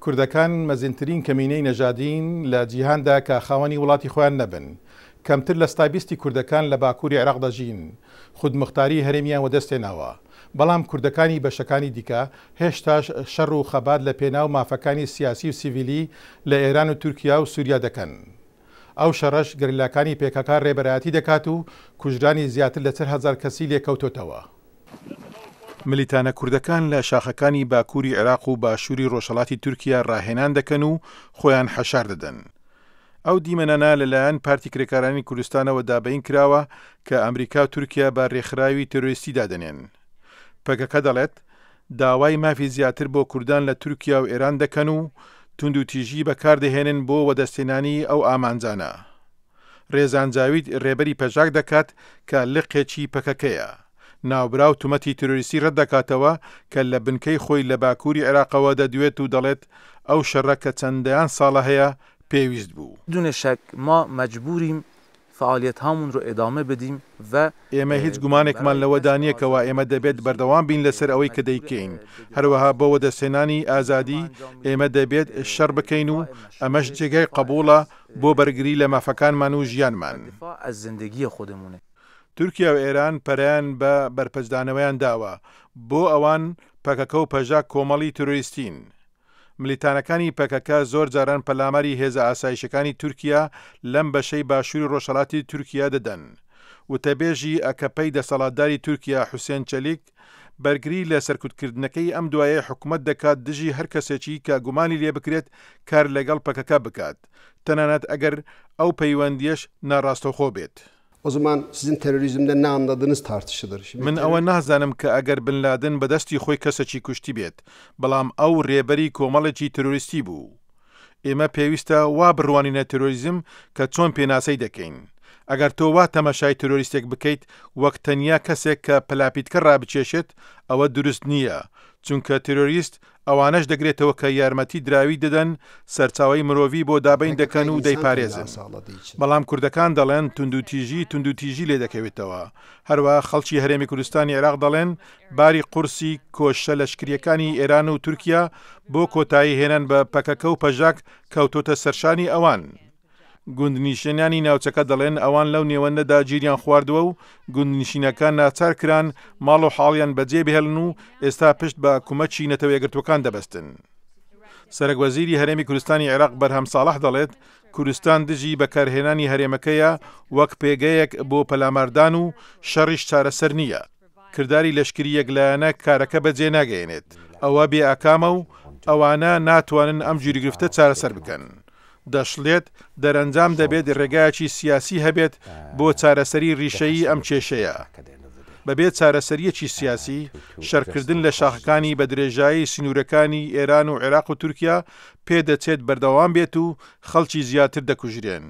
کوردەکان مەزنترین کەمینەی نەژادین لە جیهاندا کە خاوەنی وڵاتی خۆیان نەبن. کەمتر لە ستایبیستی کوردەکان لە باکووری عێراق دەژین، خودموختاریی هەرێمیان وەدەستهێناوە. بەڵام کوردەکانی بەشەکانی دیکە هێشتاش شەڕ و خەبات لە پێناو مافەکانی سیاسی و سیڤیلی لە ئێران و تورکیا و سوریا دەکەن. ئەو شەڕەش گەریلاکانی پێکەکە رێبەرایەتی دەکات و کوژرانی زیاتر لە 40 هەزار کەسی لێکەوتۆتەوە. ملیتانە کوردەکان لە شاخەکانی باکووری عێراق و باشووری رۆژهەڵاتی تورکیا راهێنان دەکەن و خۆیان حەشار دەدەن. ئەو دیمەنانە لەلایەن پارتی کرێکارانی کوردستانەوە دابەین کراوە کە ئەمریکا و تورکیا بە رێکخراوی تێرۆریستی دادەنێن. پەکەکە دەڵێت، داوای مافی زیاتر بۆ کوردان لە تورکیا و ئێران دەکەن و توندوتیژی بەکاردەهێنن بۆ وەدەستهێنانی ئەو ئامانجانە. رێزان جاوید رێبەری پەژاک دەکات کە لقێکی پەکەکەیە. ناوبراو تومەتی تیرۆریستی رەتدەکاتەوە کە لە بنکەی خۆی لە باکووری عێراقەوە دەدوێت و دەڵێت، ئەو شەڕە کە چەند دەیان ساڵە هەیە، پێویست بوو. بدون شک ما مجبوریم فعالیتهامون رو ادامه بدیم و. ئێمە هیچ گومانێکمان لەوەدا نییە کەوا ئێمە دەبێت بەردەوام بین لەسەر ئەوەی کە دەیکەین، هەروەها بۆ وەدەستهێنانی ئازادی ئێمە دەبێت شەڕ بکەین و ئەمەش جێگای قبوڵە بۆ بەرگری لە مافەکانمان و ژیانمان. تورکیا و ئێران پەرەیان بە بەرپەچدانەوەیان داوە، بۆ ئەوان پەکەکە و پەژاک کۆمەڵی تیرۆریستین. ملیتانەکانی پەکەکە زۆر جاران پەلاماری هێزە ئاسایشەکانی تورکیا لەم بەشەی باشووری ڕۆژهەڵاتی تورکیا دەدەن. وتەبێژی ئەکەپەی دەسەڵاتداری تورکیا حوسێن چەلیک بەرگری لە سەرکوتکردنەکەی ئەم دوایەی حکومەت دەکات دژی هەر کەسێکی کە گومانی لێ بکرێت کار لەگەڵ پەکەکە بکات تەنانەت ئەگەر ئەو پەیوەندیەش ناڕاستەوخۆ بێت. O zaman sizin terörizmden ne anladığınız tartışılır. Şimdi من ئەوە نازانم کە ئەگەر بن لادن بە دەستی خۆی کەسەکی کوشتیبێت، بەڵام ئەو رێبەری کۆمەڵێکی تێرۆریستی بوو. ئێمە پێویستە وا بڕوانینە تێرۆریزم کە چۆن پێناسەی دەکەین. ئەگەر تۆ وا تەماشای تێرۆریستێک بکەیت وەک تەنیا کەسێک کە پەلاپیتکە رابکێشێت، ئەوە دروست نییە، چونکە تێرۆریست ئەوانەش دەگرێتەوە کە یارمەتی دراوی دەدەن، سەرچاوەی مرۆڤی بۆ دابین دەکەن و دەیپارێزن. بەڵام کوردەکان دەڵێن توندوتیژی توندوتیژی لێدەکەوێتەوە. هەروەها خەڵکی هەرێمی کوردستانی عێراق دەڵێن باری قورسی کۆششە لەشکرییەکانی ئێران و تورکیا بۆ کۆتایی هێنان بە پەکەکە و پەژاک کەوتۆتە سەرشانی ئەوان. گوندنیشینانی ناوچەکە دەڵێن ئەوان لەو نێوەندەدا گیریان خواردووە و گوندنشینەکان ناچار کران ماڵ و حاڵیان بەجێ بهێڵن و ئێستا پشت بە کومەکی نەتەوە یەکگرتووەکان دەبەستن. سەرەک وەزیری هەرێمی کوردستانی عێراق بەرهەم ساڵح دەڵێت، کوردستان دژی بەکارهێنانی هەرێمەکەیە وەک پێگەیەک بۆ پەلاماردان و شەڕیش چارەسەر نییە. کرداری لەشکری یەکلایەنە کارەکە بەجێ ناگەیەنێت، ئەوە بێ ئاکامە و ئەوانە ناتوانن ئەم گیروگرفتە چارەسەر بکەن. دەشڵێت، دەرەنجام دەبێت رێگایەکی سیاسی هەبێت بۆ چارەسەری ریشەیی ئەم کێشەیە. بەبێ چارەسەرییەکی سیاسی، شەرکردن لە شاخەکانی بە درێژایی سنوورەکانی ئێران و عێراق و تورکیا پێدەچێت بەردەوام بێت و خەڵکی زیاتر دەکوژرێن.